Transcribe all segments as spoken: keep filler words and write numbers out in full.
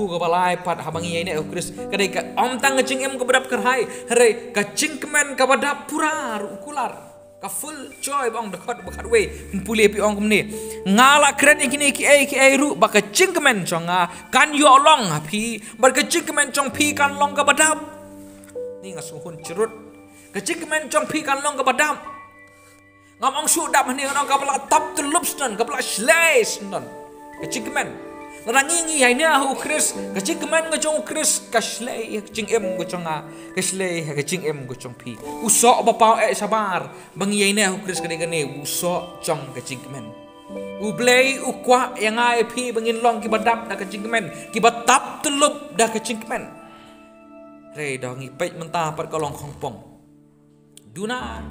Kaba lai pat haba ngi ïaineh ha u Khrist ka dei ka, ym tang ka jingim kaba dap kyrhai, hynrei ka jingkmen kaba dap pura ruh u kular. Ka full joy ba ong da khot ba khatwei. Pule phi ong kumne. Nga la kren ïa kine kiei kiei ruh ba ka jingkmen jong nga kan ïoh long ha phi, bad ka jingkmen jong phi kan long kaba dap. Ni nga sngewhun jrut. Ka jingkmen jong phi kan long kaba dap. Ngam ong shu dap hangne, nga ong kaba la tap tyllup shen, kaba la shlei shen. Ka jingkmen. Lada ngi ngi ïaineh ha u Khrist, ka jingkmen ka jong u Khrist ka shlei ha ka jingim ka jong nga, ka shlei ha ka jingim ka jong phi. U soh ba paw eh shabar ba ngi ïaineh ha u Khrist ka dei kane, u soh jong ka jingkmen. U Blei u kwah ïa nga ïa phi ba ngin long kiba dap da ka jingkmen, kiba tap tyllup da ka jingkmen. Hynrei da ngi peit mynta pat ka long khongpong. Duna,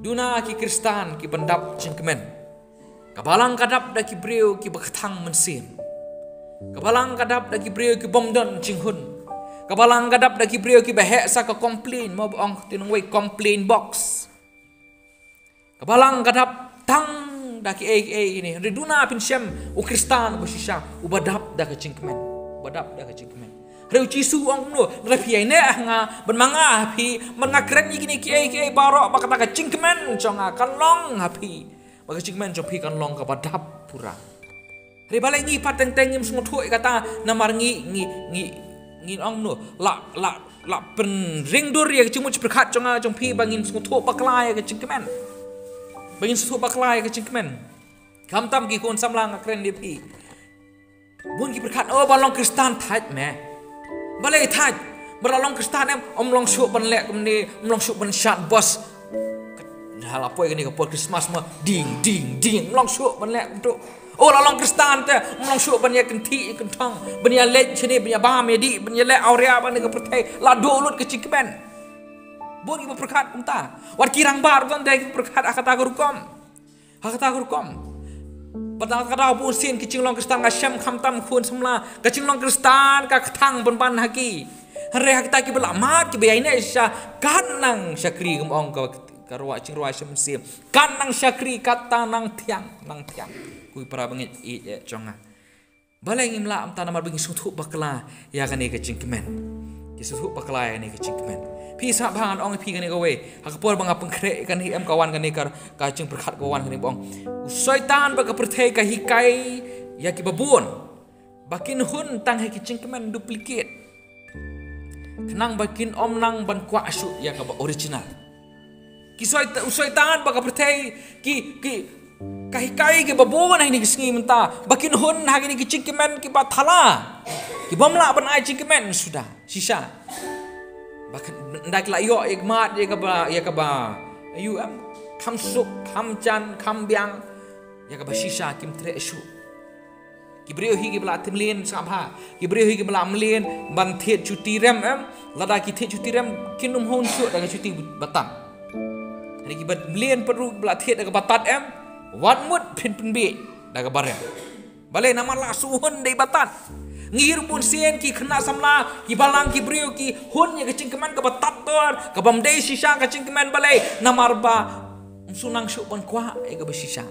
duna ki Khristan kiban dap jingkmen. Ka balang ka dap da ki briew kiba kthang mynsiem. Ka balang ka dap da ki briew kibym don jinghun. Ka balang ka dap da ki briew kiba heh sa ka complain, mo ba ong te nongwei complain box. Ka balang ka dap tang da kiei kiei kine. Hynrei duna phin shem u Khristan uba shisha, uba dap da ka jingkmen. Uba dap da ka jingkmen. Hynrei u Jisu u ong kumno, lada phi ïaineh ha nga, bad ma nga ha phi, bad nga kren ïa kine kiei kiei baroh, ba kata ka jingkmen jong nga kan long ha phi. Ba ka jingkmen jong phi kan long kaba dap pura. Hynrei balei ngi pat teng teng ngim sngewthuh ïa kata, namar ngi, ngi, ngi, ngin ong kumno, la, la, la pynring dur ïa ka jingmut jingpyrkhat jong nga jong phi ba ngin sngewthuh bakla ïa ka jingkmen. Ba ngin sngewthuh bakla ïa ka jingkmen. Khamtam ki khun samla, nga kren ïa phi. Bun ki pyrkhat, oh, ban long Khristan thait me. Balei thait? Ba la long Khristan em, ym long shuh ban leh kumne, ym long shuh ban shad bos. Hala poi kane ka por Christmas ma, ding, ding, ding, ym long shuh ban leh kumto. Oh, la long Khristan te, ym long shuh ban ïa kynthih ïa kynthong, ban ïa leit shane, ban ïa bam ïa dih, ban ïa leh awria ba ne ka pyrthei, la duh lut ka jingkmen. Bun kiba pyrkhat kumta. Wat ki rangbah ruh tang dei ki pyrkhat ha kata ka rukom. Ha kata ka rukom. Pat ha kata ka bun sien ki jinglong Khristan, nga shem khamtam khun samla, ka jinglong Khristan ka kthang pynban ha ki. Hynrei ha kita kiba la mad, kiba ïaineh shisha, kat nang shakri, kum ong ka, ka rwai, jingrwai sha mynsiem. Kat nang shakri, kata nang thiang, nang thiang. Ko ki para bangeit ïeit jong nga. Balei ngim lah kumta? Namar ba ngi sngewthuh bakla ïa kane ka jingkmen. Ngi sngewthuh bakla ïa kane ka jingkmen. Phi sngap bha, ngan ong ïa phi kane kawei. Ha ka por ba nga pynkhreh kane, em, ka wan kane ka, ka jingpyrkhat ka wan kane ba ong. U Soitan bad ka pyrthei ka hikai ïa kiba bun ba kin hun tang ha ki jingkmen duplicate. Khnang ba kin ym nang ban kwah shuh ïa kaba original. Ki Soit-, u Soitan bad ka pyrthei ki, ki, ka hikai kiba bun ha kine ki sngi mynta ba kin hun ha kine ki jingkmen kiba thala, kibym lah ban ai jingkmen suda shisha. Ba kin, ynda ki la ïoh ïa ka mad, ïa kaba, ïa kaba, ïoh, em, kham suk, kham jan, kham biang, ïa kaba shisha kim treh shuh. Ki briew hi kiba la mlien, sngap bha. Ki briew hi kiba la mlien ban thied juti rem, em. Lada ki thied juti rem, kin ym hun shuh da ka juti batat. Hynrei kiba mlien pat ruh kiba la thied da ka batat, em, wat mut phin pynbeit da kaba rem. Balei? Namar la shu hun da i batat. Ngi ruh bun sien ki khynnah samla, ki balang, ki briew ki hun ïa ka jingkmen kaba tad dor, kabym dei shisha ka jingkmen. Balei? Namar ba ym shu nang shuh ban kwah ïa kaba shisha.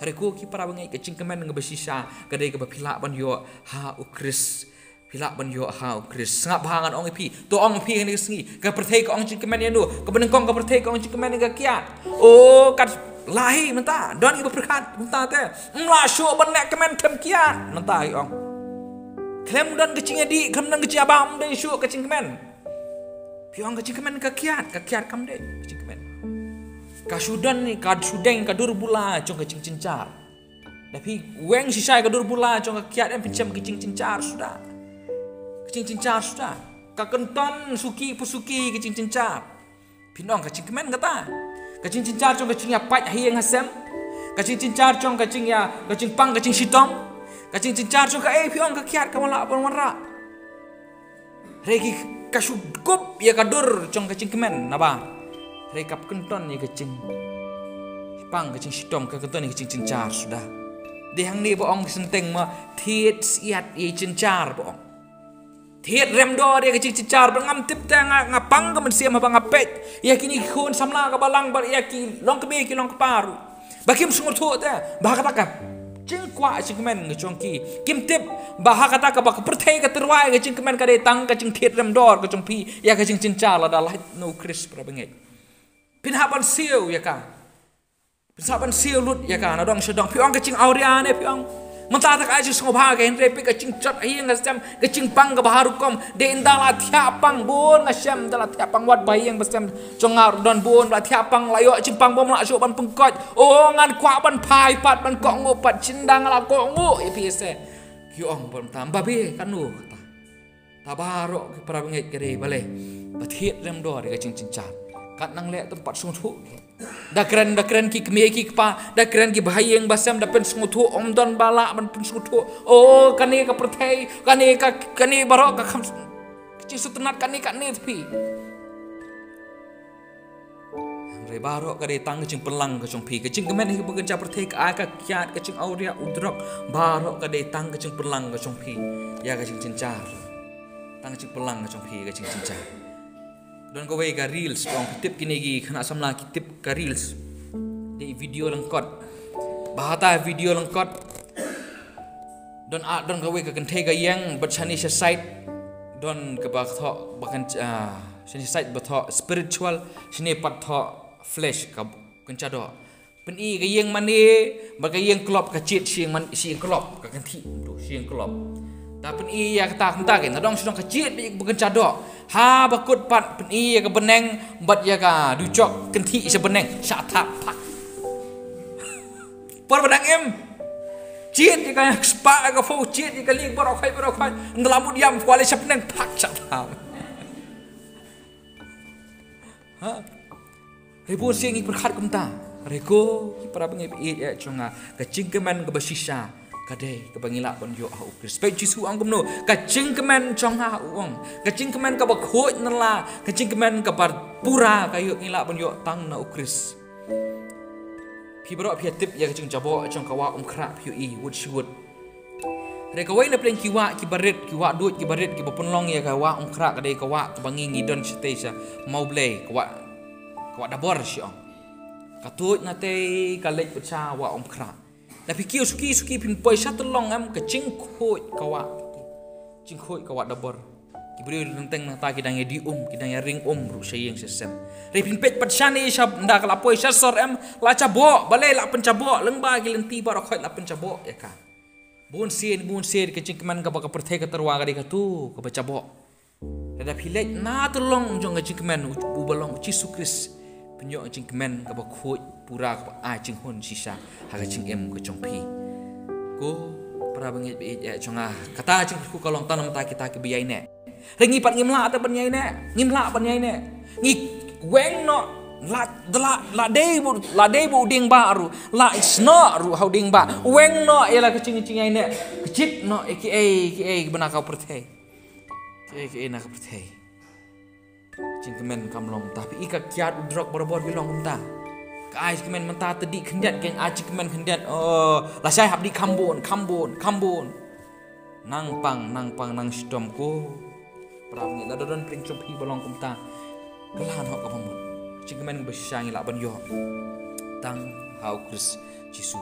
Hynrei ko ki para bangeit, ka jingkmen kaba shisha ka dei kaba phi lah ban ïoh ha u Khrist. Phi lah ban ïoh ha u Khrist. Sngap bha, ngan ong ïa phi. To ong ïa phi kane ka sngi. Ka pyrthei ka ong jingkmen ïano? Kaba nyngkong ka pyrthei ka ong jingkmen ïa ka kiad. Oh, kat lah hi mynta. Don kiba pyrkhat mynta te. Ym lah shuh ban leh kmen khlem kiad. Mynta hi ong. Khlem don ka jingïadih, khlem don ka jingïabam, ym dei shuh ka jingkmen. Phi ong ka jingkmen ka kiad, ka kiad kam dei ka jingkmen. Ka shu don ni, ka shu deng ka dur bula jong ka jingjynjar. Da phi weng shisha ïa ka dur bula jong ka kiad, em, phin shem ka jingjynjar suda. Ka jingjynjar suda. Ka kynton suki pa suki ka jingjynjar. Phin ong ka jingkmen kata. Ka jingjynjar jong ka jingïapait ha ïing ha sem. Ka jingjynjar jong ka jingïa, ka jingpang ka jingshitom. Ka jingjynjar jong kaei, phi ong ka kiad, ka wan lah ban wanrah. Hynrei ki, ka shu kup ïa ka dur jong ka jingkmen naba. Hynrei ka kynton ïa ka jingpang ka jingshitom, ka kynton ïa ka jingjynjar suda. Dei hangne ba ong ka senteng ma, thied syiat ïa i jynjar ba ong. Thied remdor ïa ka jingjynjar, ba ngam tip te nga, nga pang ka mynsiem haba nga peit ïa kine ki khun samla ka balang bad ïa ki long kmie ki long kpa ruh. Ba kim sngewthuh te, ba kata ka Jingkwah jingkmen ka jong ki. Kim tip ba ha kata kaba ka pyrthei ka tyrwa ïa ka jingkmen ka dei tang ka jingthied rem dor ka jong phi ïa ka jingjynjar lada lait na U Khrist, para bangeit. Phin hap ban siew ïa ka. Phin hap ban siew lut ïa ka na dong sha dong. Phi ong ka jingawria ne phi ong. Mynta ta ka ai jingsngewbha ka, hynrei phi ka jingjot ha ïing ha sem, ka jingpang kaba ha rukom. Dei ynda la thiah pang bun nga shem, ynda la thiah pang wat ba ha ïing ba sem jong nga ruh don bun ba la thiah pang, la ïoh jingpang bym lah shuh ban pynkhiah. O, ngan kwah ban phai pat, ban kohnguh pat, shynda nga la kohnguh ïa phi se. Ki ong bym tam ba be kano kata. Ta baroh ki, para bangeit, ka dei balei? Ba thied rem dor ïa ka jingjynjar. Kat nang leh tang pat sngewthuh. Da kren, da kren ki kmie ki kpa, da kren ki ba ha ïing ba sem, da pynsngewthuh, ym don ba lah ban pynsngewthuh. O, kane ka pyrthei, kane ka, kane baroh ka kham, ka jingsngewtynnat kane kane phi. Hynrei baroh ka dei tang ka jingpynlang ka jong phi. Ka jingkmen hi ba kynja pyrthei, ka ai ka kiad, ka jingawria, u drok, baroh ka dei tang ka jingpynlang ka jong phi ïa ka jingjynjar. Tang ka jingpynlang ka jong phi ïa ka jingjynjar. Don kawei ka reels, phi ong phi tip kine ki khynnah samla ki tip ka reels. Dei video lyngkot. Ba hata video lyngkot. Don a, don kawei ka kynthei ka ïeng, bad shane sha side don kaba thoh, ba kyn, ah, shane sha side ba thoh spiritual, shane pat thoh flesh, ka kynja doh. Pyni ka ïeng mane bad ka ïeng klop, ka jied shi ïeng man, shi ïeng klop, ka kynthih, tu shi ïeng klop. Ta pyni ïa kata, kumta kein, na dong sha dong ka jied bad ka kynja doh. Ha ba kut pat pyni ïa ka bneng bad ïa ka dujok, kynthih sha bneng, sha thap, phak. Por ba dang im. Jied ïa ka spah, ïa ka phew, jied ïa ka lieng, baroh khoit, baroh khoit. Ynda la mut ïam, kwah leit sha bneng, phak, sha thap. Ha? Hynrei bun sien ngi pyrkhat kumta. Hynrei ko, ki para bangeit ba ïeit eh jong nga, ka jingkmen kaba shisha ka dei kaba ngi lah ban ïoh ha U Khrist. Peit Jisu u ong kumno, ka jingkmen jong nga, u ong, ka jingkmen kaba khuid na la, ka jingkmen kaba pura ka ïoh, ngi lah ban ïoh tang na U Khrist. Phi baroh phi tip ïa ka jingjaboh jong ka wah Umkhrah, phi ïohi wut shi wut. Hynrei kawei na pdeng ki wah kiba rit, ki wah duid kiba rit, kiba pynlong ïa ka wah Umkhrah, ka dei ka wah kaba ngi, ngi don shatei sha Mawblei, ka wah, ka wah Dabor shi ong. Ka tuid na tei, ka leit bad sha wah Umkhrah. Lada phi kiew suki suki phin poi sha tyllong, em, ka jingkhuid ka wah. Jingkhuid ka wah Dabor. Ki briew nangteng nangta ki dang ïa die um, ki dang ïa ring um ruh sha ïing sha sem. Hynrei phin peit pat shane sha, ynda ka la poi sha sor, em, la jaboh, balei la pynjaboh, lyngba ki lynti baroh khoit la pynjaboh ïa ka. Bun sien, bun sien ka jingkmen kaba ka pyrthei ka tyrwa ka dei katu kaba jaboh. Lada phi leit na tyllong jong ka jingkmen u, uba long u Jisu Khrist, phin ïoh ka jingkmen kaba khuid pura, kaba ai jinghun shisha ha ka jingim ka jong phi. Ko para bangeit ba ïeit eh jong nga, kata jingkyrkhu ka long tang namar kita kiba ïaineh. Hynrei ngi pat ngim lah te ban ïaineh, ngim lah ban ïaineh. Ngi weng noh, la, la, la dei ba, la dei ba u dieng bah ruh, la snoh ruh ha u dieng bah. Weng noh ïa la ka jing, jingïaineh. Kjit noh ïa kiei kiei kiba na ka pyrthei. Kiei kiei na ka pyrthei. Jingkmen kam long kumta. Phi i ka kiad u drok barabor ki long kumta. Ka ai jingkmen mynta te dih khyndiat, ka ai jingkmen khyndiat. Oh, lashai hap dih kham bun, kham bun, kham bun. Nang pang, nang pang, nang shitom ko. Para bangeit, lada don pdeng jong phi ba long kumta, kylla noh kaba mut. Jingkmen ba shisha ngi lah ban ïoh tang ha U Khrist Jisu.